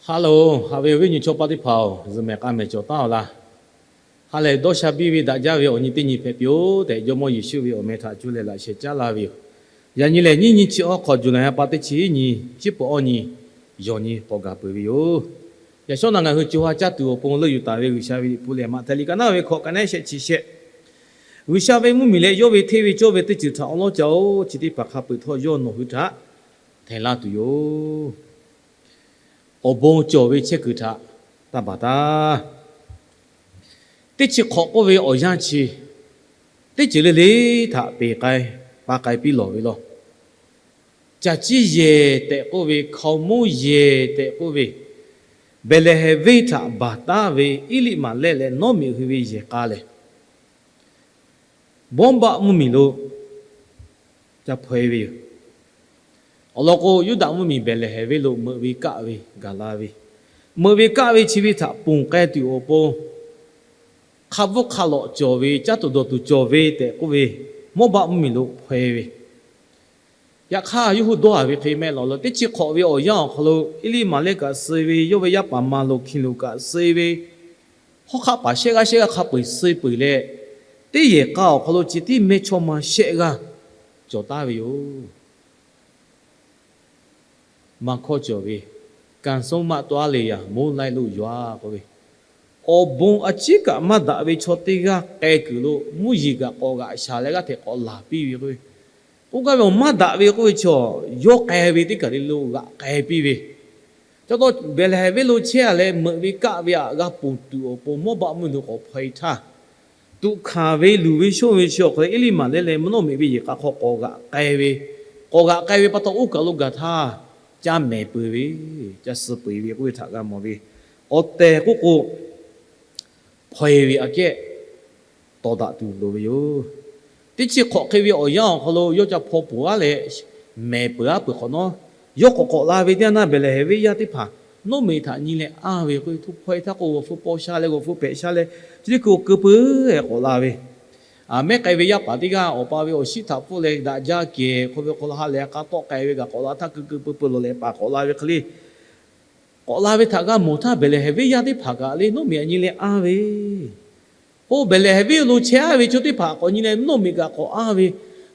Hello, haꞈ ve awˬ viˉ nyi chaw paˆ teˇ hpaˍ-oˬ, zuhꞈ mehˍ k'a mehˍ cawˬ taˉ-oˬ laˇ. Ha lehˬ dawˇ sha biˇ ve daꞈ jaˇ ve awˬ nyi teˇ nyi hpehꞈ piˇ-oˬ tehꞈ, Jawˇmawˇ Yeˍsuˆ ve awˬ meh htaꞈ cuˇ leh laꞈ sheh caˉ laˇ ve yoˬ. Yaꞈ nyi lehˬ, nyiˇ nyi chi awˬ hk'aw July ha pa teˇ chi nyi, chi peuˬ awˬ nyi, yawˬ nyi k'awꞈ gaˬ peuˬ ve yoˬ. Yaꞈ shawˉ naꞈ ngaˬ hui co ha caˇ tuˬ awˬ pon leuˆ yuˬ taˍ ve G'uiˬsha ve liꞈ hpu lehˬ, Maꞈhtehˍ liꞈ ka naˉ ve hkawꞈ ka nehˉ shehˆ chi shehˆ. G'uiˬsha ve mvuhˇmiˬ leh yawˇ ve hteˇ ve cawˇ ve teˇ ceuˬ htaꞈ awˉ lawˉ ca-oˬ. Chi teˇ hpaˍ hk'a peuˬ htawˇ, yawˇ nawˬ hui htaꞈ htehˍ laˇ tuˬ yoˬ. Awˬ bon cawˬ ve chehˇ kuiˬ htaꞈ taˇ baˬ taˉ. Teˇ chi hk'awꞈ k'oˆ ve awˬ yanˇ chi, teˇ ceuˬ le le htaꞈ peˬ k'ai, pa k'ai piˇ lawˬ ve law. Caˬ ciˇ yehˬ tehꞈ k'oˆ ve, hkaoˍmonˇ yehˬ tehꞈ k'oˆ ve, Behˍlehˍhehnˍ venˇ htaꞈ baˬ taˉ ve Eˇliˆmaꞈlehˆ leh Nawˉmiꞈ hui ve yehˬ k'a lehˬ, Bawˇbaˆ mvuhˇmiˬ lo ca hpaw-e ve yoˬ. Awˬ lawn k'o, Yuˇdaꞈ mvuhˇmiˬ Behˍlehˍhehnˍ venˇ lo meuꞈ ve kaˆ ve gaˬ la ve, meuꞈ ve kaˆ ve chi ve htaꞈ ponˬ k'ai tuˬ awˬ pon, hk'a bvuhˇ hk'a lawꞈ cawˬ ve, caˇ tuˬ dawˬ tuˬ cawˬ ve tehꞈ k'oˆ ve, Mawˇbaˆ mvuhˇmiˬ lo hpaw-e ve, yaꞈ hk'aˇ, yawˇ hui dawˇ haˍ ve hk'e mehˆ lawˬ leh, teˇ chi hk'awꞈ ve awˬ yanˇ awˬ hk'aw lo Eˇliˆmaꞈlehˆ kaꞈ suh ve, yawˇ ve yaˇ paˍ Maˍloˍkiˍ lo kaꞈ suh ve, hawˉ hk'aˆ paˍ shehˆ g'aˇ shehˆ g'aˇ hk'a peu-eˬ suh peuˬ leh, teˇ yehˬ k'a awˬ hk'aw lo chi tiˉ mehˇchawˇma shehˆ g'aˇ cawˬ taˍ ve yoˬ. Maˇ hkawˇ cawˬ ve, การสมัครตัวเลขอย่าง moonlight လို့ ယွˍ k'oˆ ve, awˬ bon a ciˉ kaꞈ maˇ daꞈ ve chaw teˇ g'aˇ k'ai kuiˬ lo mvuhˇ yeˬ kaꞈ k'awꞈ g'aꞈ shaˍ leh g'aˇ hteꞈ k'awꞈ laˬ piˇ ve k'oˆ ve, k'oˆ gaˇ ve awˬ maˇ daꞈ ve k'oˆ ve chaw, yawˇ k'ai ve teˇ kaˬ le lo g'aꞈ k'ai piˇ ve, ca taw Behˍlehˍhehnˍ venˇ lo chehˇ-a leh meuꞈ ve kaˆ ve htaꞈ g'a ponˬ tuˬ awˬ pon Mawˇbaˆ mvuhˇmiˬ lo k'awꞈ hpaw-e htaˇ, tuꞈ hkanˍ ve luˬ ve shonˇ ve chi awˬ hk'aw lo Eˇliˆmaꞈlehˆ leh Nawˉmiꞈ ve yehˬ k'a hk'aw k'awꞈ g'aꞈ k'ai ve, k'awꞈ g'aꞈ k'ai ve pa taw, oˇ kaˬ lo gaˬ htaˇ ca mehˍ peuˬ ve, ca suh peuˬ ve k'oˆ ve htaꞈ g'a mawˬ ve. Awˬ tehˬ k'oˆ k'o, hpaw-e ve aꞈ kehˉ tawˍ daꞈ tuˬ loˍ ve yoˬ. Teˇ chi hk'awꞈ hk'e ve awˬ yanˇ awˬ hk'aw lo yawˇ ca hpaw peuˬ-a leh, mehˍ peuˬ-a peuˬ hk'awꞈ nawˉ, yawˇ k'awꞈ k'awꞈ la ve teˇ yanˇ naˇ, Behˍlehˍhehnˍ venˇ yaˇ teˇ hpaˍ Nawˉmiꞈ htaꞈ nyi leh anˇ ve k'oˆ ve, hto hpaw-e htaˇ k'o g'awˬ hpu paw sha leh g'awˬ hpu hpehꞈ sha leh, chi teˇ hkui awˬ keu peuˬ-e k'awꞈ la ve, mehˉ k'ai ve yaˇ paˍ teˇ g'aˇ awˬ pa ve awˬ shiˉ htaꞈ pfuhˇ leh daꞈ jaˇ kehˬ hk'aw ve hk'aw lo ha lehˬ k'a tawˆ k'ai ve kaꞈ k'awꞈ la htaˇ, keu keu peuˬ peuˬ lawˬ leh paˍ k'awꞈ la ve hk'e le, k'awꞈ la ve htaꞈ g'a mawˬ htaˇ, Behˍlehˍhehnˍ venˇ yaˇ teˇ hpaˍ kaꞈ le Nawˉmiꞈ htaꞈ nyi leh anˇ ve, oˇ Behˍlehˍhehnˍ venˇ lo chehˇ-a ve chaw teˇ hpaˍ k'awꞈ nyi leh Nawˉmiꞈ kaꞈ k'awꞈ anˇ ve,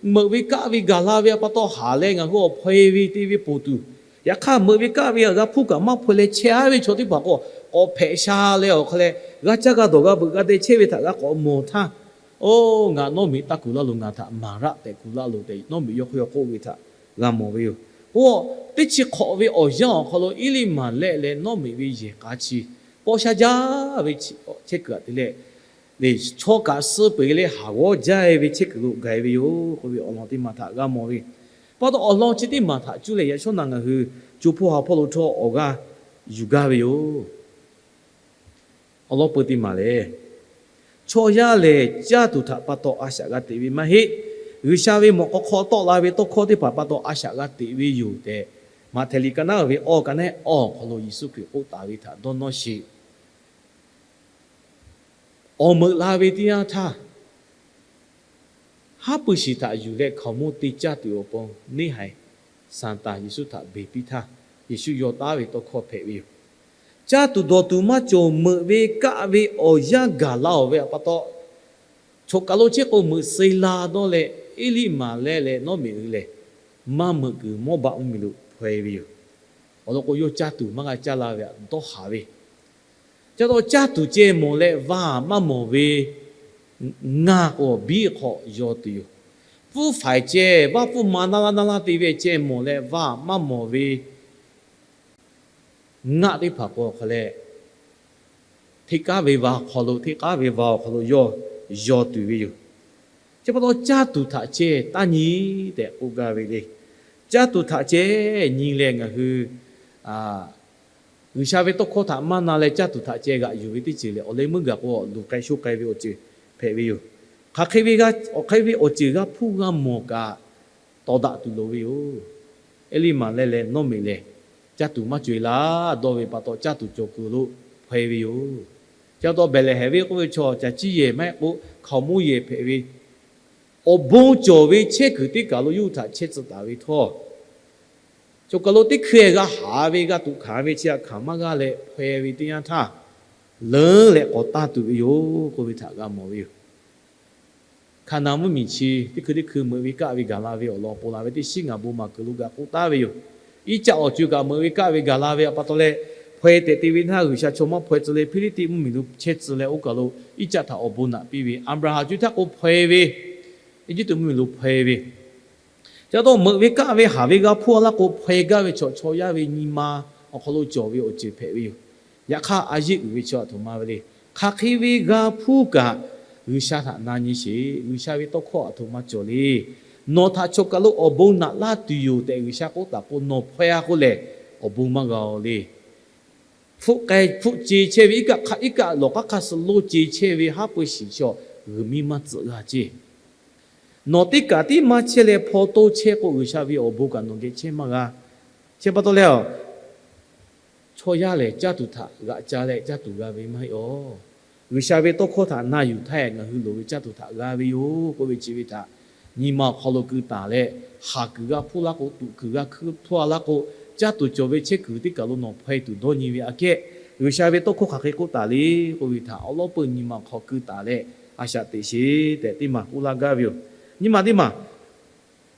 meuꞈ ve kaˆ ve gaˬ la ve pa taw haˍ leh ngaˬ hui awˬ hpaw-e ve te ve ponˬ tuˬ, yaꞈ hk'aˇ meuꞈ ve kaˆ ve g'a hpuˇ kaꞈ maˇ hpaw leh chehˇ-a ve chaw teˇ hpaˍ k'o, k'awꞈ hpehꞈ sha leh awˬ hk'aw leh g'a caˇ g'a dawˬ g'a veuꞈ g'a deh chehˇ ve htaꞈ g'a k'awꞈ mawˬ htaˇ, Oˇ, ngaˬ Nawˉmiꞈ taˇ kuˬ laˇ loˬ, ngaˬ htaꞈ maˍ raˆ tehꞈ kuˬ laˇ loˬ tehꞈ Nawˉmiꞈ yawˇ hk'aw yawˇ k'oˆ ve htaꞈ g'a mawˬ ve yoˬ. Oˇ, teˇ chi hk'awꞈ ve awˬ yanˇ awˬ hk'aw lo Eˇliˆmaˍlehˆ leh Nawˉmiꞈ ve yehˬ k'a chi paw sha jaˇ ve chehˇ kuiˬ htaꞈ te leh, chaw kaꞈ suh peuˬ leh haˍ g'awˇ jaˇ-e ve chehˇ kuiˬ lo gaˬ-e ve yoˬ k'oˆ ve awˬ lawn teˇ maˬ htaꞈ g'a mawˬ ve. Pa taw awˬ lawn chi teˇ maˬ htaꞈ cuˇ leh yaꞈ shawˉ naꞈ ngaˬ hui co hpawˇ ha hpawˇ lo htawˇ awˬ g'aˇ yuˬ gaˇ ve yoˬ. Awˬ lawn peuˬ teˇ maˬ lehˬ, chaw yaˇ lehˬ caˇ tuˬ htaꞈ pa taw a shaꞈ g'a teꞈ ve maˇ heˆ. G'uiˬsha ve mawꞈ k'aw hk'aw tawˆ la ve tawˇ hkawˇ teˇ hpaˍ pa taw a shaꞈ g'a teꞈ ve yoˬ tehꞈ, Maꞈhtehˍ liꞈ ka naˉ ve awˬ ka nehˉ awˬ hk'aw lo Yeˍsuˆ Hkriꞈ k'oˆ taˍ ve htaꞈ dawˇ nawˇ sheˍ. Awˬ meuꞈ la ve teˇ yanˇ htaˇ, haˉ pui shiˍ htaꞈ yuˬ leh hkaoˍmonˇ te caˇ tuˬ awˬ pon neˇhaiˬ Saˍtanˍ Yeˍsuˆ htaꞈ beˬ piˇ htaˇ, Yeˍsuˆ yaw taˉ ve tawˇ hkawˇ hpehꞈ ve yoˬ. Caˇ tuˬ dawˬ tuˬ maˇ cawˬ meuꞈ ve kaˆ ve awˬ yanˇ gaˬ la-oˬ ve pa taw, choˬ kaˬ lo chehˇ k'o meuꞈ suh la dawˇ leh, Eˇliˆmaˍlehˆ leh Nawˉmiꞈ hui lehˬ, maˇ meuꞈ kuiˬ Mawˇbaˆ mvuhˇmiˬ lo hpaw-e ve yoˬ. Awˬ lawn k'o, yawˇ caˇ tuˬ maˇ g'a caˇ la ve htaꞈ dawˇ haˍ ve, ca taw caˇ tuˬ ceh mawˬ leh vaˇ maˇ mawˬ ve ngaˇ k'o, biˉ hk'aw yaw tuˬ yoˬ. Pfuhˇ faiˍ ceh, vaˇ pfuhˇ ma naˇ laˇ naˇ laˇ te ve ceh mawˬ leh vaˇ maˇ mawˬ ve ngaˆ teˇ hpaˍ k'o hk'a leh, hteˇ k'aˉ ve vaˇ awˬ hk'aw lo, hteˇ k'aˉ ve vaˇ awˬ hk'aw lo yawˇ yaw tuˬ ve yoˬ. Chi pa taw caˇ tuˬ htaꞈ ceh taˇ nyi tehꞈ k'oˆ gaˇ ve le. Caˇ tuˬ htaꞈ ceh nyi leh ngaˬ hui G'uiˬsha ve tawˇ hkawˇ htaꞈ maˇ na leh caˇ tuˬ htaꞈ ceh g'aꞈ yuˬ ve teˇ ceuˬ lehˬ, awˬ leh meuˇ gaˬ k'o luˬ k'ai shoˆ k'ai ve awˬ ceuˬ hpehꞈ ve yoˬ. Hk'aˬ hk'e ve awˬ hk'e ve awˬ ceuˬ g'a hpuˇ g'a mawˬ kaꞈ, tawˍ daꞈ tuˬ loˍ ve yoˬ. Eˇliˇmaˍlehˆ leh Nawˉmiꞈ lehˬ, caˇ tuˬ maˇ cawˬ-e laˇ dawˇ ve pa taw, caˇ tuˬ cawˬ kuiˬ lo hpaw-e ve yoˬ. Chi pa taw Behˍlehˍhehnˍ venˇ k'oˆ ve chaw caˬ ciˇ yehˬ maˇ heˆ k'o hkaoˍmonˇ yehˬ hpehꞈ ve, awˬ bon cawˬ ve chehˇ kuiˬ teˇ kaˬ lo yawˇ hui htaꞈ chehˇ tcuh taˍ ve htawˇ, Choˬ kaˬ lo teˇ hkui g'a haˍ ve, g'a tuꞈ hkanˍ ve, chi htaꞈ hkanˍ maˇ g'a leh hpaw-e ve teˇ yanˇ htaˇ, leuˉ leh k'awꞈ taˇ tuˬ ve yoˬ k'oˆ ve htaꞈ g'a mawˬ ve yoˬ. Hkaˍnanˍ mvuhˇmiˬ chi teˇ hkui teˇ hkui meuꞈ ve kaˆ ve gaˬ la ve awˬ lawn ponˬ laˬ ve teˇ shiˉ ngaˬ bon maˍ kuiˬ lo gaˬ k'oˆ taˉ ve yoˬ. Iˉcaˆ awˬ co kaꞈ meuꞈ ve kaˆ ve gaˬ la ve pa taw leh, hpaw-e tehꞈ te ve htaˇ G'uiˬsha chaw maˇ hpaw-e tcuh leh Hpiˇliˇtiˆ mvuhˇmiˬ lo chehˇ tcuh leh oˇ kaˬ lo Iˉcaˆ htaꞈ awˬ bon naꞈ piˇ ve, Aˍbraˍhanˍ co htaˇ k'o hpaw-e ve, Eˇjiˇtuꞈ mvuhˇmiˬ lo hpaw-e ve, ca taw meuꞈ ve kaˆ ve haˍ ve g'a hpuˇ a laˇ k'o, hpaw-e gaˇ ve chaw, chaw yaˇ ve nyi ma awˬ hk'aw lo cawˬ ve awˬ ceuˬ hpehꞈ ve yoˬ. Yaꞈ hk'aˇ, a yeˆ uiˍ ve chaw a htoꞈ ma ve le. Hk'aˬ hk'e ve g'a hpuˇ kaꞈ, G'uiˬsha htaꞈ na nyi sheˍ. G'uiˬsha ve tawˇ hkawˇ a htoꞈ ma cawˬ le. Nawˬ htaꞈ choˬ kaˬ lo awˬ bon naꞈ laˇ tuˬ yoˬ tehꞈ G'uiˬsha k'oˆ taˍ k'o, nawˬ hpaw-a k'oˆ lehˬ, awˬ bon maˇ g'a-o le. Hpfuhˆ k'ai hpfuhˆ ce chehˇ ve, iˉ kaˆ hk'a iˉ kaˆ lawˬ k'aˉ hk'aˇ suh loˇ ce chehˇ ve haˉ pui shiˍ chaw g'uiˬ miˇ maˇ tcuhꞈ g'a ceˇ. Nawˬ teˇ kaꞈ tiˉ maˇ chehˇ leh hpaw toˇ chehˇ k'o, G'uiˬsha ve awˬ bon kaꞈ nawˬ geh chehˇ maˇ g'a. Chi pa taw leh, chaw yaˇ lehˬ caˇ tuˬ htaꞈ g'aꞈ ca leh caˇ tuˬ g'a ve maˇ heˆ aˬ. G'uiˬsha ve tawˇ hkawˇ htaꞈ na yuˬ htaˇ, ngaˬ hui loˍ ve caˇ tuˬ htaꞈ g'a ve yoˬ k'oˆ ve chi ve htaꞈ nyi ma awˬ hk'aw lo keu taˍ leh, haˍ kuiˬ g'a hpuˇ laˇ k'o, tuꞈ kuiˬ g'a hpuˇ a laˇ k'o, caˇ tuˬ cawˬ ve chehˇ kuiˬ teˇ kaˬ lo nawˬ hpaw-e tuˬ dawˇ nyi ve aꞈ kehˉ, G'uiˬsha ve tawˇ hkawˇ hk'aˬ hk'e k'oˆ taˍ le k'oˆ ve htaꞈ awˉ lawˉ peuˇ nyi ma awˬ hk'aw keu taˍ leh, a shaꞈ teꞈ sheˍ tehꞈ teˇ maˬ k'oˆ laˇ gaˇ ve yoˬ. Nyi ma teˇ maˬ,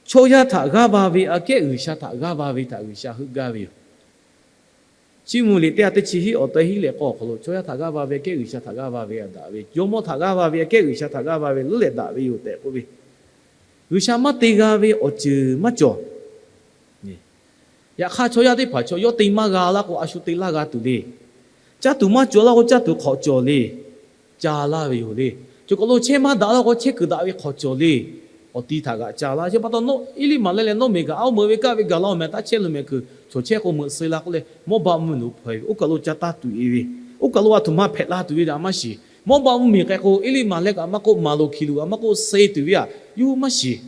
chaw yaˇ htaꞈ g'aˇ va ve aꞈ kehˉ G'uiˬsha htaꞈ g'aˇ va ve htaꞈ G'uiˬsha heuˆ gaˇ ve yoˬ. Chiˇ mvuh liꞈ teˇ ha teˇ chi hiˉ awˬ taweh hiˉ leh k'awˇ awˬ hk'aw lo, chaw yaˇ htaꞈ g'aˇ va ve aꞈ kehˉ G'uiˬsha htaꞈ g'aˇ va ve daꞈ ve, jawˇmawˇ htaꞈ g'aˇ va ve aꞈ kehˉ G'uiˬsha htaꞈ g'aˇ va ve leuˉ leh daꞈ ve yoˬ tehꞈ k'oˆ ve, G'uiˬsha maˇ te g'a ve awˬ ceuˬ maˇ cawˬ. Yaꞈ hk'aˇ, chaw yaˇ teˇ hpaˍ chaw yawˇ te maˇ g'a laˇ k'o, a shu te laˇ g'a tuˬ le. Caˇ tuˬ maˇ cawˬ laˇ k'o, caˇ tuˬ hk'awꞈ cawˬ le. Ca laˇ ve yoˬ le. Choˬ kaˬ lo chehˇ maˇ daꞈ laˇ k'o, chehˇ kuiˬ daꞈ ve hk'awꞈ cawˬ le. Awˬ ti htaꞈ g'aꞈ ca laˇ. Chi pa taw, Eˇliˇmaꞈlehˇ leh nawˉ mehˬ kaꞈ a oˇ meuꞈ ve kaˆ ve gaˬ la-oˬ mehˍ taˇ chehˇ lo mehˍ kuiˬ, chaw chehˇ k'o meuꞈ suh la k'oˆ leh, Mawˇbaˆ mvuhˇmiˬ lo hpaw-e ve, oˇ kaˬ lo ca taˇ tuˬ-e ve, oˇ kaˬ lo a htoꞈ ma hpehꞈ la tuˬ ve aꞈ maˇ shiˍ. Mawˇbaˆ mvuhˇmiˬ k'ai k'o, Eˇliˇmaꞈlehˇ kaꞈ maˇ k'oˆ, maˍ loˍ hkiˬ loˍ kaꞈ maˇ k'oˆ, suh tuˬ ve aꞈ yawˇ hui maˇ shiˍ.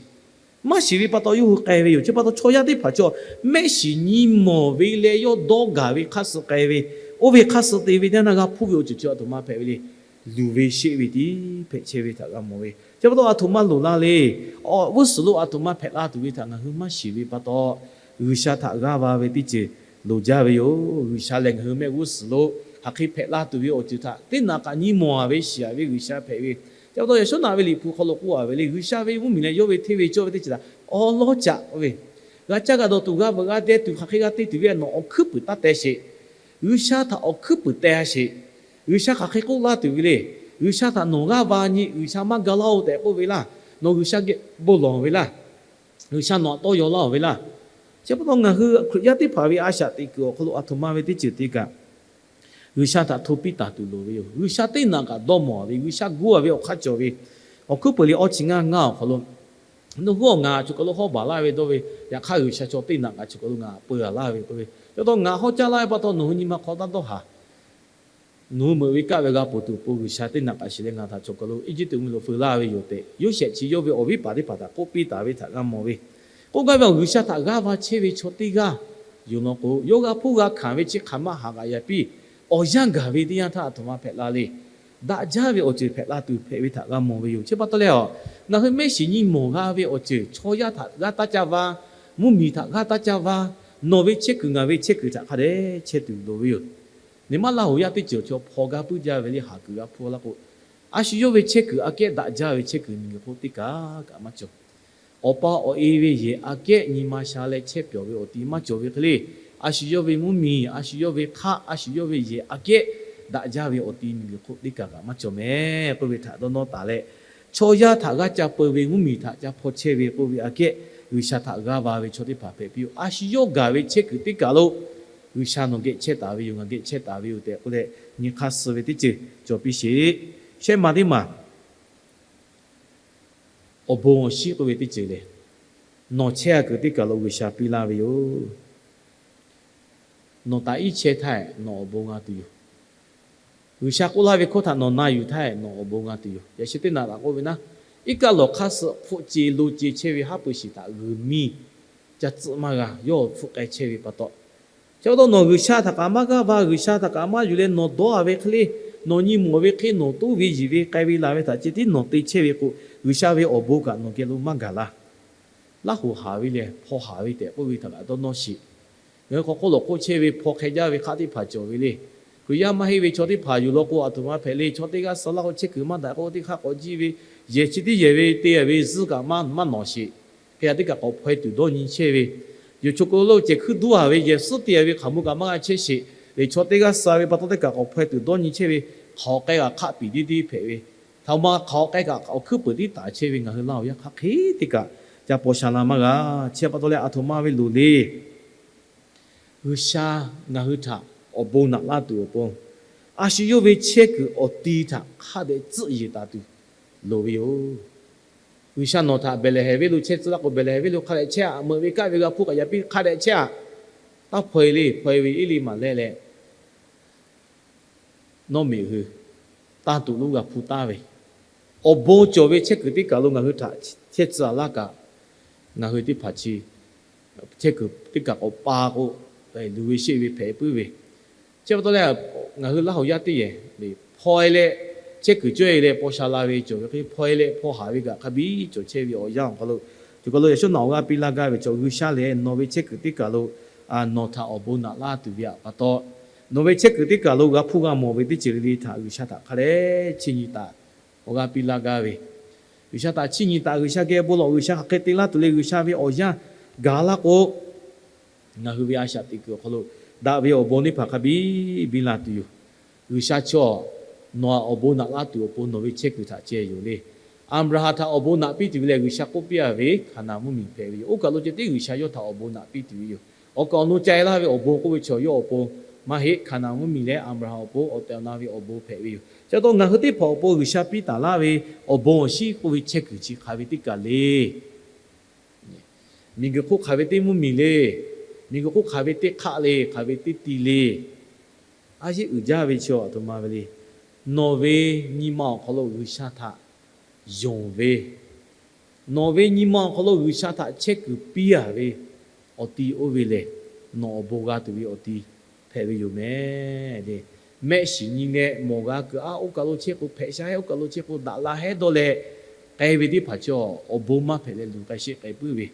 Maˇ shiˍ ve pa taw, yawˇ hui k'ai ve yoˬ. Chi pa taw, chaw yaˇ teˇ hpaˍ chaw mehˆ shiˍ nyi mawˬ ve leh yawˇ dawˇ gaˬ ve hk'aˇ suh k'ai ve, oˇ ve hk'aˇ suh te ve teˇ yanˇ g'a hpuˇ ve awˬ ceuˬ chi a htoꞈ ma hpehꞈ ve le. Luˬ ve sheˆ ve tiˉ hpehꞈ chehˇ ve htaꞈ g'a mawˬ ve. Chi pa taw, a htoꞈ ma loˍ la le. Awˬ g'uˇ suhˍ lo a htoꞈ ma hpehꞈ la tuˬ ve htaꞈ ngaˬ hui maˇ shiˍ ve pa taw, G'uiˬsha htaꞈ g'aˇ va ve teˇ ceuˬ loˍ jaˇ ve yoˬ. G'uiˬsha lehˬ, ngaˬ hui mehˆ g'uˇ suhˍ lo hk'aˬ hk'e hpehꞈ la tuˬ ve awˬ ceuˬ htaꞈ teˇ naꞈ kaꞈ nyi mawˬ-a ve shiˍ-a ve G'uiˬsha hpehꞈ ve. Chi pa taw, Yaˍsawˉnaꞈ ve liꞈ hpu hk'aw lo k'oˆ-a ve le, G'uiˬsha ve mvuhˇmiˬ leh yawˇ ve hteˇ ve cawˇ ve teˇ ceuˬ htaꞈ awˉ lawˉ caꞈ k'oˆ ve, g'a caˇ g'a dawˬ tuˬ, g'a veuꞈ g'a deh tuˬ, hk'aˬ hk'e g'a te tuˬ ve htaꞈ nawˬ awˬ hkuiˉ puiˍ taˇ teh sheˍ. G'uiˬsha htaꞈ awˬ hkuiˉ puiˍ teh-a sheˍ. G'uiˬsha hk'aˬ hk'e k'oˆ laˇ tuˬ ve le. G'uiˬsha htaꞈ nawˬ g'aˇ va nyi, G'uiˬsha maˇ ga laˇ-oˬ tehꞈ k'oˆ ve laˇ. Nawˬ G'uiˬsha geh bon lawˬ ve laˇ. G'uiˬsha nawˬ htaꞈ tawˇ yaw laˇ-oˬ ve laˇ. Chi pa taw, ngaˬ hui Hkriꞈ yaˇ teˇ hpaˍ ve a shaꞈ teꞈ kuiˬ awˬ hk'aw lo a htoꞈ ma ve teˇ ceuˬ te kaꞈ, G'uiˬsha htaꞈ hto piˇ taˍ tuˬ loˍ ve yoˬ. G'uiˬsha teˇ naꞈ kaꞈ dawˇ mawˬ-a ve, G'uiˬsha gu-a ve awˬ hk'aˇ cawˬ ve, Awˬ hkuiˉ puiˍ liꞈ awˇ chi ngaˇ ngaˇ awˬ hk'aw lo, nawˬ hui awˬ ngaˬ choˬ kaˬ lo hawˉ baˬ laˇ ve dawˇ ve, yaꞈ hk'aˇ G'uiˬsha chaw teˇ naꞈ kaꞈ choˬ kaˬ lo ngaˬ peu-a laˇ ve k'oˆ ve, chi pa taw ngaˬ hawˉ caˇ laˇ ve pa taw, nawˬ hui nyi ma hk'aw taˇ dawˇ haˍ. Nawˬ hui meuꞈ ve kaˆ ve g'a ponˬ tuˬ awˬ pon G'uiˬsha teˇ naꞈ kaꞈ shiˍ leh ngaˬ htaꞈ choˬ kaˬ lo Eˇjiˇtuꞈ mvuhˇmiˬ lo feu laˇ ve yoˬ tehꞈ, Yoˇsehꞈ chi yawˇ ve awˬ viˉ paˍ teˇ hpaˍ htaꞈ k'oˆ piˇ taˍ ve htaꞈ g'a mawˬ ve. K'oˆ gaˇ ve, G'uiˬsha htaꞈ g'aˇ va chehˇ ve chaw teˇ g'aˇ yoˬ law k'o, yawˇ g'a hpuˇ g'a hkanˍ ve chi hk'aˬ ma haꞈ g'aꞈ yaꞈ piˇ, awˬ yanˇ gaˬ ve teˇ yanˇ htaˇ a htoꞈ ma hpehꞈ la le. Daꞈ jaˇ ve awˬ ceuˬ hpehꞈ la tuˬ hpehꞈ ve htaꞈ g'a mawˬ ve yoˬ. Chi pa taw leh, ngaˬ hui mehˆ shiˍ nyi mawˬ g'a ve awˬ ceuˬ, chaw yaˇ htaꞈ g'aˇ taˇ caˇ va, mvuhˇmiˬ htaꞈ g'aˇ taˇ caˇ va, nawˬ ve chehˇ kuiˬ ngaˬ ve chehˇ kuiˬ htaꞈ hk'a dehꞈ chehˇ tuˬ loˍ ve yoˬ. Neˇ maˇ Laˇ huˍ yaˇ teˇ ceuˬ chaw hpaw gaˇ puiˉ jaˇ ve le, haˍ kuiˬ g'a hpuˇ laˇ k'o, a shu yawˇ ve chehˇ kuiˬ aꞈ kehˉ daꞈ jaˇ ve chehˇ kuiˬ miˬguiˬ hk'oˆ teˇ kaˬ kaꞈ maˇ cawˬ. Awˬ pa awˬ e ve yehˬ aꞈ kehˉ nyi ma sha leh chehˇ pyawˬ ve awˬ ti maˇ cawˬ ve hk'e le, a shu yawˇ ve mvuhˇmiˬ, a shu yawˇ ve hk'aˆ, a shu yawˇ ve yehˬ aꞈ kehˉ daꞈ jaˇ ve awˬ ti miˬguiˬ hk'oˆ teˇ kaˬ kaꞈ maˇ cawˬ mehˍ k'oˆ ve htaꞈ dawˇ nawˇ taˍ leh, chaw yaˇ htaꞈ g'aˇ ca peu ve, mvuhˇmiˬ htaꞈ ca hpaw chehˇ ve k'oˆ ve aꞈ kehˉ, G'uiˬsha htaꞈ g'aˇ va ve chaw teˇ hpaˍ hpehꞈ piˇ-oˬ. A shu yawˇ gaˬ ve chehˇ kuiˬ teˇ kaˬ lo G'uiˬsha nawˬ geh chehˇ taˍ ve yoˬ, ngaˬ geh chehˇ taˍ ve yoˬ tehꞈ k'oˆ leh, nyi hk'aˇ suh ve teˇ ceuˬ cawˬ piˇ sheˍ. Shehˆ ma teˇ maˬ, awˬ bon awˬ shinˉ k'oˆ ve teˇ ceuˬ lehˬ, nawˬ chehˇ-a kuiˬ teˇ kaˬ lo G'uiˬsha piˇ laˇ ve yoˬ. Nawˬ taꞈ iˉ chehˇ htaˇ, nawˬ awˬ bon g'a tuˬ yoˬ. G'uiˬsha k'oˆ laˇ ve hkawˇ htaꞈ nawˬ na yuˬ htaˇ, nawˬ awˬ bon g'a tuˬ yoˬ. Yaꞈ shi teˇ naꞈ laꞈ k'oˆ ve naˉ, iˉ kaˆ lawˬ hk'aˇ suh hpfuhˆ ce lo ce chehˇ ve haˉ pui shiˍ htaꞈ g'uiˬ miˇ ca tcuhˆ maˇ g'a, yawˇ hpfuhˆ k'ai chehˇ ve pa taw, chi pa taw nawˬ G'uiˬsha htaꞈ kaꞈ maˇ g'aˇ va, G'uiˬsha htaꞈ kaꞈ maˇ yuˬ leh nawˬ dawˇ-a ve hk'e le, nawˬ nyi mawˬ ve hk'e nawˬ toˇ ve yiˬ ve k'ai ve laˬ ve htaꞈ ceh tiˉ nawˬ te chehˇ ve k'o, G'uiˬsha ve awˬ bon kaꞈ nawˬ geh lo maˇ gaˬ la. Laˇ hoꞈ haˍ ve lehˬ, hpaw haˍ ve tehꞈ k'oˆ ve htaꞈ kaꞈ dawˇ nawˇ sheˍ. Ngaˬ hui hk'aw hk'oˆ lawˬ hk'oˆ chehˇ ve hpaw hk'e jaˇ ve hk'aˆ teˇ hpaˍ cawˬ ve le. Hkriꞈ yaˇ maˇ heˆ ve chaw teˇ hpaˍ yuˬ law k'o, aˬ htoꞈ ma hpehꞈ le. Chaw teˇ g'aˇ suh laˇ k'o, chehˇ kuiˬ maˇ daꞈ k'o, teˇ hk'aˆ k'awꞈ jiˇ ve, yehˬ chi tiˉ yehˬ ve te ve zuhˆ kaꞈ maˇ nawˬ sheˍ. Hk'e yaꞈ teˇ kaꞈ k'awꞈ hpaw-e tuˬ dawˇ nyi chehˇ ve, yoˬ. Chaw k'o lo ceh hkuiˉ duˉ a ve yehˬ suhˉ te ve hk'aˬ mui kaꞈ maˇ g'a chehˇ sheˍ. Lehˬ chaw teˇ g'aˇ suh ve pa taw teˇ kaꞈ k'awꞈ hpaw-e tuˬ dawˇ nyi chehˇ ve, hk'aˬ k'ai kaꞈ hk'aˆ piˍ tiˉ tiˉ hpehꞈ ve, htaꞈ ma hk'aˬ k'ai kaꞈ awˬ hkuiˉ peuˍ tiˉ taˍ chehˇ ve ngaˬ hui Laˇ huˍ yaˇ hk'aˆ hk'e teˇ kaꞈ ca paw sha la maˇ g'a. Chi pa taw leh aˬ htoꞈ ma ve loˍ le. G'uiˬsha ngaˬ hui htaꞈ awˬ bon naꞈ laˇ tuˬ awˬ pon, a shu yawˇ ve chehˇ kuiˬ awˬ ti htaꞈ hk'a dehꞈ tcuhˆ yeˬ taˍ tuˬ loˍ ve yoˬ. G'uiˬsha nawˬ htaꞈ Behˍlehˍhehnˍ venˇ lo chehˇ tcuh laˇ k'o, Behˍlehˍhehnˍ venˇ lo hk'a dehꞈ chehˇ-aꞈ, meuꞈ ve kaˆ ve g'a hpuˇ kaꞈ yaꞈ piˇ hk'a dehꞈ chehˇ-aꞈ. Taˇ hpaw-e le, hpaw-e ve Eˇliˇmaꞈlehˇ leh, nawˇ meꞈ hui tanˇ tuˬ lonˉ g'a hpuˇ taˍ ve, awˬ bon cawˬ ve chehˇ kuiˬ teˇ kaˬ lo ngaˬ hui htaꞈ chehˇ tcuh-a laˇ kaꞈ, ngaˬ hui teˇ hpaˍ chi chehˇ kuiˬ teˇ kaˬ k'awꞈ pa k'o, luˬ ve sheˆ ve hpehꞈ puiˉ ve. Chi pa taw leh, ngaˬ hui Laˇ huˍ yaˇ teˇ yehˬ hpaw-e leh, chehˇ kuiˬ cawehˇ-e leh paw sha la ve cawˬ ve hk'e, hpaw-e leh hpaw haˍ ve kaꞈ hk'a biˇ cawˬ chehˇ ve awˬ yanˇ awˬ hk'aw lo, choˬ kaˬ lo yaꞈ shawˉ naꞈ awˬ g'aˇ piˇ laˇ gaˇ ve chaw, G'uiˬsha lehˬ nawˬ ve chehˇ kuiˬ teˇ kaˬ lo nawˬ htaꞈ awˬ bon naꞈ laˇ tuˬ ve pa taw, nawˬ ve chehˇ kuiˬ teˇ kaˬ lo g'a hpuˇ g'a mawˬ ve teˇ ceuˬ le le htaꞈ G'uiˬsha htaꞈ hk'a dehꞈ chiˇ nyi taˍ, awˬ g'aˇ piˇ laˇ gaˇ ve, G'uiˬsha htaꞈ chiˇ nyi taˍ, G'uiˬsha geh bon lawˬ, G'uiˬsha hk'aˬ hk'e te laˇ tuˬ le, G'uiˬsha ve awˬ yanˇ gaˬ laˇ k'o, ngaˬ hui ve a shaꞈ teꞈ kuiˬ awˬ hk'aw lo daꞈ ve awˬ bon teˇ hpaˍ hk'a biˇ biˇ la tuˬ yoˬ. G'uiˬsha chaw nawˬ htaꞈ awˬ bon naꞈ laˇ tuˬ awˬ pon nawˬ ve chehˇ kuiˬ htaꞈ ceh yoˬ le. Aˍbraˍhanˍ htaꞈ awˬ bon naꞈ piˇ tuˬ ve lehˬ, G'uiˬsha k'oˆ piˇ-a ve Hkaˍnanˍ mvuhˇmiˬ hpehꞈ ve yoˬ. Oˇ kaˬ lo ceh tiˉ G'uiˬsha yawˇ htaꞈ awˬ bon naꞈ piˇ tuˬ ve yoˬ. Awˬ kaˍ awˬ nu ca-e laˇ ve awˬ bon k'oˆ ve chaw yawˇ awˬ pon maˇ heˆ. Hkaˍnanˍ mvuhˇmiˬ leh Aˍbraˍhanˍ awˬ pon awˬ tehˬ awˬ na ve awˬ bon hpehꞈ ve yoˬ. Chi pa taw ngaˬ hui teˇ hpaˍ awˬ pon G'uiˬsha piˇ taˍ laˇ ve awˬ bon awˬ shinˉ k'oˆ ve chehˇ kuiˬ chi hk'aˬ ve teˇ kaˬ le. Miˬguiˬ hk'oˆ hk'aˬ ve teˇ mvuhˇmiˬ le. Miˬguiˬ hk'oˆ hk'aˬ ve teˇ hk'aˆ le, hk'aˬ ve teˇ ti le. A yeˇ uiˍ jaˇ ve chi aˬ htoꞈ ma ve le. Nawˬ ve nyi ma awˬ hk'aw lo G'uiˬsha htaꞈ yonˍ ve, nawˬ ve nyi ma awˬ hk'aw lo G'uiˬsha htaꞈ chehˇ kuiˬ piˇ-a ve awˬ ti oˇ ve lehˬ, nawˬ awˬ bon g'a tuˬ ve awˬ ti hpehꞈ ve yoˬ mehˍ le. Mehˆ shiˍ nyi leh mawˬ g'a kuiˬ aˉ oˇ kaˬ lo chehˇ k'o hpehꞈ sha hehˉ, oˇ kaˬ lo chehˇ k'o daꞈ la hehˉ dawˇ leh k'ai ve teˇ hpaˍ chi awˬ bon maˇ hpehꞈ leh luˬ k'ai sheˆ k'ai puiˉ ve,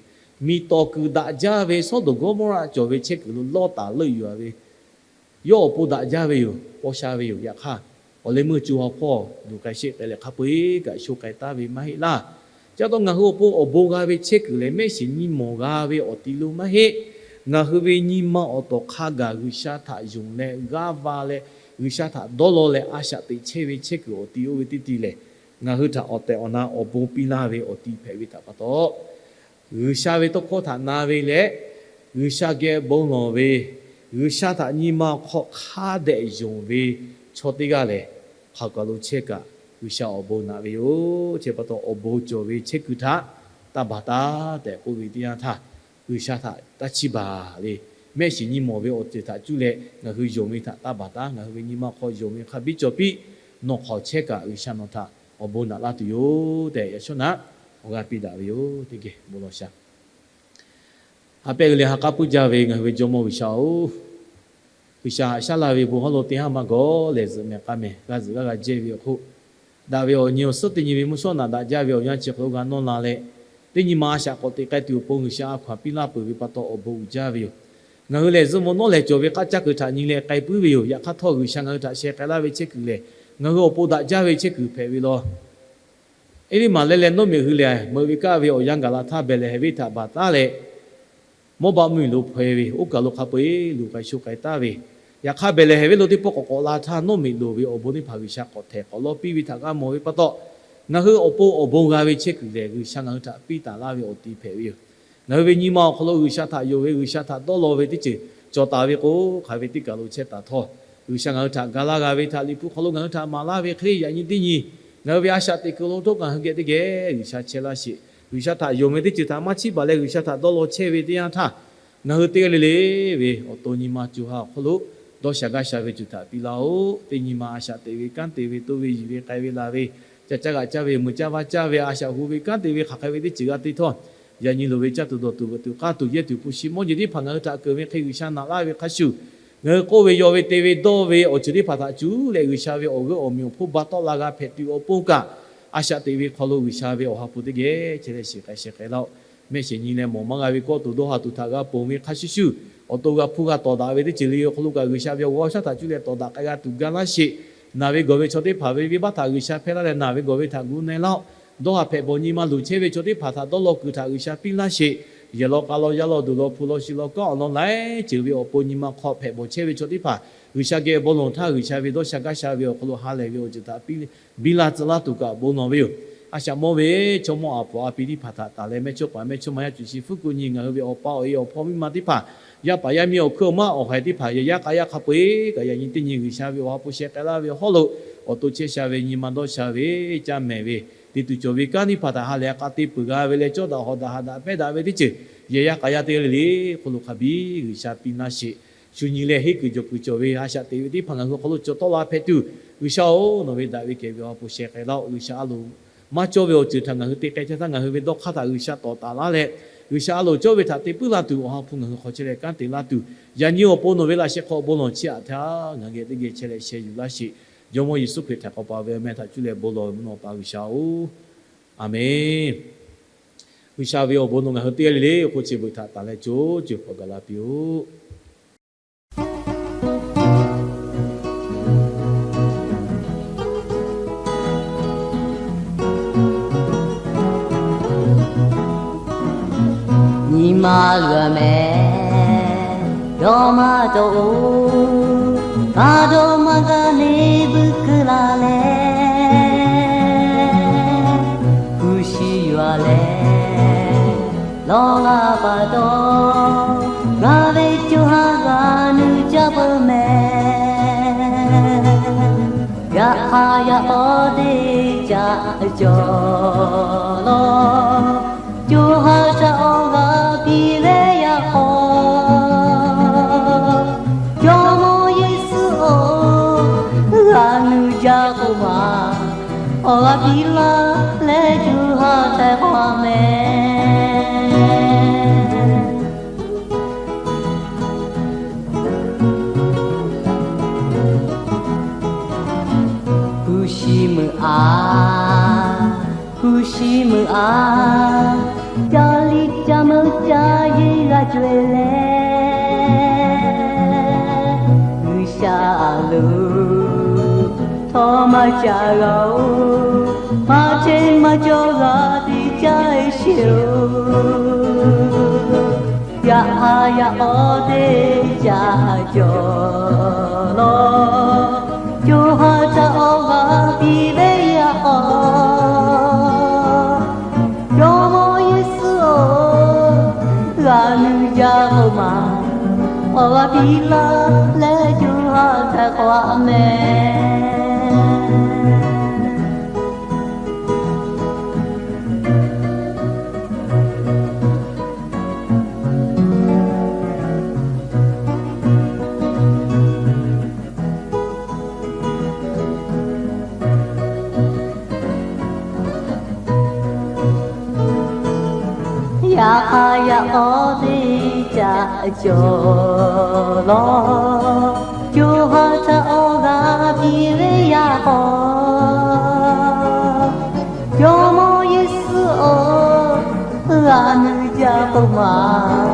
miˬ tawˍ kuiˬ daꞈ jaˇ ve Sawˉdonˍ Gawˇmawˇraˆ cawˬ ve chehˇ kuiˬ lo Lawˇtaˍ leuˆ yuˬ-a ve, yawˇ awˬ pon daꞈ jaˇ ve yoˬ, paw sha ve yoˬ. Yaꞈ hk'aˇ, awˬ leh meuˇ co ha hpawˇ luˬ k'ai sheˆ k'ai leh hk'a peu-eˬ kaꞈ sho k'ai taˍ ve maˇ heˆ laˇ. Chi pa taw ngaˬ hui awˬ pon awˬ bon g'a ve chehˇ kuiˬ lehˬ, mehˆ shiˍ nyi mawˬ g'a ve awˬ ti lo maˇ heˆ. Ngaˬ hui ve nyi ma awˬ tawˍ hk'a gaˬ G'uiˬsha htaꞈ yonˍ leh g'aˇ va leh, G'uiˬsha htaꞈ dawˇ law leh a shaꞈ teꞈ chehˇ ve chehˇ kuiˬ awˬ ti oˇ ve teˇ ti lehˬ, ngaˬ hui htaꞈ awˬ tehˬ awˬ na awˬ bon piˇ laˇ ve awˬ ti hpehꞈ ve htaꞈ pa taw, G'uiˬsha ve tawˇ hkawˇ htaꞈ na ve leh, G'uiˬsha geh bon lawˬ ve, G'uiˬsha htaꞈ nyi ma awˬ hk'aw hk'a dehꞈ yonˍ ve chaw teˇ g'aˇ lehˬ, hk'aˬ kaˬ lo chehˇ kaꞈ G'uiˬsha awˬ bon naꞈ ve yoˬ. Chi pa taw awˬ bon cawˬ ve chehˇ kuiˬ htaꞈ taˇ baˬ taˉ tehꞈ k'oˆ ve teˇ yanˇ htaˇ, G'uiˬsha htaꞈ taˇ chiˇ baˬ le. Mehˆ shiˍ nyi mawˬ ve awˬ ceuˬ htaꞈ cuˇ leh ngaˬ hui yonˍ ve htaꞈ taˇ baˬ taˉ. Ngaˬ hui ve nyi ma hk'aw yonˍ ve hk'a biˇ cawˬ piˇ. Nawˬ hk'aˬ chehˇ kaꞈ G'uiˬsha nawˬ htaꞈ awˬ bon naꞈ laˇ tuˬ yoˬ tehꞈ yaꞈ shawˉ naꞈ awˬ g'aˇ piˇ daꞈ ve yoˬ. Teˇ geh bon lawˬ shaˍ. Ha pehˇ g'uiˬ leh ha k'aˉ puiˉ jaˇ ve ngaˬ hui ve Jawˇmawˇ G'uiˬsha-oˬ, G'uiˬsha haꞈ shaˉ laˇ ve bon hawˉ lo teˇ haˉ maˇ gawˬ lehˬ, zuhꞈ mehˍ k'a mehˍ g'a zuhꞈ g'aˇ g'a jehˇ ve awˬ hk'oˆ, daꞈ ve awˬ nyi awˬ suhˉ teˇ nyi ve mvuhˇ shawˉ naꞈ daꞈ jaˇ ve awˬ yanˇ chi hk'aw lo g'a nawˇ la leh, teˇ nyi ma a shaꞈ k'awꞈ teꞈ k'ai tuˬ awˬ pon G'uiˬsha a hkaw-anˬ piˇ laˇ peuˬ ve pa taw awˬ bon uiˍ jaˇ ve yoˬ. Ngaˬ hui lehˬ zuhꞈ mvuh nawˉ lehˬ cawˬ ve k'aˉ caˇ kuiˬ htaꞈ nyi leh k'ai puiˉ ve yoˬ. Yaꞈ hk'aˇ htawˇ G'uiˬsha ngaˬ hui htaꞈ sheh k'ai laˇ ve chehˇ kuiˬ lehˬ, ngaˬ hui awˬ pon daꞈ jaˇ ve chehˇ kuiˬ hpehꞈ ve law. Eˇliˇmaꞈ leh leh Nawˇmeꞈ hui lehˬ, meuꞈ ve kaˆ ve awˬ yanˇ gaˬ la htaˇ Behˍlehˍhehnˍ venˇ htaꞈ baˬ taˉ leh, Mawˇbaˆ mvuhˇmiˬ lo hpaw-e ve, oˇ kaˬ lo hk'a peu-eˬ luˬ k'ai sho k'ai taˍ ve. Yaꞈ hk'aˇ, Behˍlehˍhehnˍ venˇ lo teˇ pawˆ k'awꞈ k'awꞈ la htaˇ, Nawˇmeꞈ loˍ ve awˬ bon teˇ hpaˍ G'uiˬsha k'awꞈ htehˍ k'awꞈ lawˇ piˇ ve htaꞈ g'a mawˬ ve pa taw, ngaˬ hui awˬ pon awˬ bon g'a ve chehˇ kuiˬ lehˬ, G'uiˬsha ngaˬ hui htaꞈ piˇ taˍ laˇ ve awˬ ti hpehꞈ ve yoˬ. Ngaˬ hui ve nyi ma awˬ hk'aw lo G'uiˬsha htaꞈ yonˍ ve, G'uiˬsha htaꞈ dawˇ law ve teˇ ceuˬ cawˬ taˍ ve k'o, hk'aˬ ve teˇ kaˬ lo chehˇ taˍ htawˇ, G'uiˬsha ngaˬ hui htaꞈ ga laˇ g'a ve htaꞈ Liꞈ hpu hk'aw lo ngaˬ hui htaꞈ maˍ laˇ ve hk'e, yaꞈ nyi teˇ nyi ngaˬ hui ve a shaꞈ teꞈ kuiˬ lo htawˇ ngaˬ hui geh teˇ geh G'uiˬsha chehˇ laˇ sheˍ. G'uiˬsha htaꞈ yonˍ ve teˇ ceuˬ htaꞈ maˇ chiˇ baˬ leh G'uiˬsha htaꞈ dawˇ law chehˇ ve teˇ yanˇ htaˇ, ngaˬ hui teˇ g'aˇ le le ve awˬ to nyi ma co ha awˬ hk'oˆ lo dawˇ sha gaˇ sha ve ceuˬ htaꞈ piˇ laˇ-oˆ. Teˇ nyi ma a shaꞈ teꞈ ve kanˉ te ve, toˇ ve yiˬ ve k'ai ve laˬ ve, ca caˇ g'aꞈ caˇ ve, meuꞈ caˇ vaˇ caˇ ve, a shaꞈ hu ve kanˉ te ve, hk'aˬ hk'e ve teˇ ceuˬ g'a te htawˇ, yaꞈ nyi loˍ ve caˇ tuˬ dawˬ tuˬ veuꞈ tuˬ k'aˇ tuˬ yehˇ tuˬ hpu shi mawˇ jeˬ teˇ hpaˍ ngaˬ hui htaꞈ keunˍ ve hk'e G'uiˬsha naꞈ laˇ ve hk'a shuˍ, ngaˬ hui k'oˆ ve yaw ve te ve dawˇ ve awˬ ceuˬ teˇ hpaˍ htaꞈ cuˇ leh G'uiˬsha ve awˬ g'euˆ awˬ meꞈ awˬ hponˇ ba tawˆ la g'a hpehꞈ tuˬ awˬ pon kaꞈ, a shaꞈ teꞈ ve hk'aw lo G'uiˬsha ve awˬ ha hpu teˇ geh chehˇ leh shiˍ k'ai sheh k'ai laˇ-oˆ. Mehˆ shiˍ nyi leh mawˬ maˇ g'a ve kawˆ tuˬ dawˇ ha tuˬ htaꞈ g'a ponˬ ve hk'a shuˍ shuˍ, awˬ to g'a hpuˇ g'a tawˍ daꞈ ve teˇ ceuˬ le awˬ hk'aw lo kaꞈ, G'uiˬsha ve awˬ g'aˇ awˬ shaˉ htaꞈ cuˇ leh tawˍ daꞈ k'ai g'a tuˬ ga laˇ sheˍ. Naˬ ve gawˬ ve chaw teˇ hpaˍ ve venˇbaˆ htaꞈ G'uiˬsha hpehˇ laˇ leh, naˬ ve gawˬ ve htaꞈ gu na-e laˇ-oˆ. Dawˇ haˍ hpehꞈ bawˬ nyi ma luˬ chehˇ ve chaw teˇ hpaˍ htaꞈ dawˇ law kuiˬ htaꞈ G'uiˬsha piˇ laˇ sheˍ. Yehˬ law k'a law yaˇ law duˬ law hpu law shi law kanˉ awˬ lawn laiˉ ceuˬ ve awˬ pon nyi ma hk'aw hpehꞈ bawˬ chehˇ ve chaw teˇ hpaˍ, G'uiˬsha geh bon lawˬ htaˇ G'uiˬsha ve dawˇ sha gaˇ sha ve awˬ hk'aw lo ha lehˬ ve awˬ ceuˬ htaꞈ piˇ biˇ laˇ tcuh laˇ tuˬ kaꞈ bon lawˬ ve yoˬ. A shaꞈ mawˇ ve chaw mawˇ aˬ hpu a pi teˇ hpaˍ htaꞈ taˍ leh mehˇchawˇpaˍ mehˇchawˇma yaˇ cuˬ shi fuˉ kuˆ nyi ngaˬ hui ve awˬ pa awˬ e awˬ hpawˇ miˇ ma teˇ hpaˍ, yaˇ paˍ yaˇ miˇ awˬ hkuiˉ awˬ maˇ awˬ haiˬ teˇ hpaˍ, yaꞈ yaˇ k'a yaˇ hk'a peu-eˬ kaꞈ yaꞈ nyi teˇ nyi G'uiˬsha ve awˬ ha hpu sheh k'ai laˇ ve hawˉ lo, awˬ to chehˇ sha ve nyi ma dawˇ sha ve, caˇ mehˍ ve, te tuˬ cawˬ ve kanˉ teˇ hpaˍ htaꞈ ha lehˬ k'a te peuˬ g'a ve leh, cawˇ daꞈ hawˍ daꞈ haꞈ daꞈ pehˇ daꞈ ve teˇ ceuˬ, yaꞈ yaˇ k'a yaˇ teˇ g'aˇ le le hk'aw lo hk'a biˇ G'uiˬsha piˇ laˇ sheˍ. Shu nyi leh henˇ kuiˬ jawˬ kuiˬ cawˬ ve a shaꞈ teꞈ ve teˇ hpaˍ ngaˬ hui awˬ hk'aw lo cawˬ tawˆ la hpehꞈ tuˬ, G'uiˬsha-oˬ, nawˬ ve daꞈ ve kehˬ ve awˬ ha hpu sheh k'ai laˇ-oˆ. G'uiˬsha a loˍ maˇ cawˇ ve awˬ ceuˬ htaꞈ ngaˬ hui te k'ai chehˇ htaˇ, ngaˬ hui ve dawˇ hk'aˇ htaꞈ G'uiˬsha tawˍ taˍ laˇ leh, G'uiˬsha a loˍ cawˇ ve htaꞈ te puiˉ la tuˬ awˬ ha hpu ngaˬ hui hk'aw chehˇ leh kanˉ te laˇ tuˬ, yaꞈ nyi awˬ pon nawˬ ve laꞈ sheh hk'aw bon lawˬ chiˇ aꞈ htaˇ ngaˬ geh teˇ geh chehˇ leh sheh yuˬ laˇ sheˍ. Jawˇmawˇ Yeˍsuˆ Hkriꞈ htaꞈ k'awꞈ pa ve awˬ meh htaꞈ cuˇ leh bon lawˬ ve mvuhˇ naw pa G'uiˬsha-oˬ, Aˍmenˬ. G'uiˬsha ve awˬ bon nawˬ ngaˬ hui teˇ g'aˇ le le awˬ hk'oˆ chi beuꞈ htaꞈ taˍ leh co co k'awꞈ gaˬ la piˇ-oˆ. Nyi ma luˬ a mehˍ dawˇ maˇ dawˇ-oˬ, a dawˇ maˇ g'a neˇ buiˇ keu la leh, kuˬ shi yuˬ a leh lawˇ la pa taw, ngaˬ ve co ha g'a nuˇ caˇ peuˬ mehˍ. Yaꞈ hk'aˇ yaꞈ k'aw teˇ caꞈ cawˬ law, co ha htaꞈ awˬ g'aˇ piˇ ve yaꞈ k'aw, Jawˇmawˇ Yeˍsuˆ-oˬ, g'a nuˇ jaˇ k'oˆ maˬ, awˬ g'aˇ piˇ laˇ leh co ha htaꞈ k'awꞈ mehˍ. Kuˬ shi meuꞈ a, kuˬ shi meuꞈ a, ca liˇ ca meuˇ ca yeˇ g'a co e leh, G'uiˬsha a loˍ htawˇ maˇ ca g'a-oˬ, maˇ chehˇ maˇ cawˇ g'a tiꞈ caˇ e sheˍ-oˬ. Yaꞈ hk'aˇ yaꞈ k'aw teˇ caꞈ cawˬ law, co ha htaꞈ awˬ g'aˇ piˇ ve yaꞈ k'aw, Jawˇmawˇ Yeˍsuˆ-oˬ, g'a nuˇ jaˇ k'oˆ maˬ, awˬ g'aˇ piˇ laˇ leh co ha htaꞈ k'awꞈ mehˍ. Yaꞈ hk'aˇ yaꞈ k'aw teˇ caꞈ cawˬ law, co ha htaꞈ awˬ g'aˇ piˇ ve yaꞈ k'aw, Jawˇmawˇ Yeˍsuˆ-oˬ, g'a nuˇ jaˇ k'oˆ maˬ,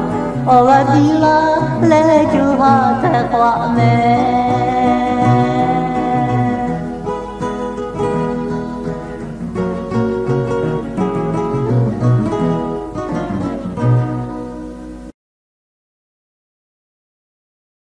awˬ g'aˇ piˇ laˇ leh co ha htaꞈ k'awꞈ mehˍ.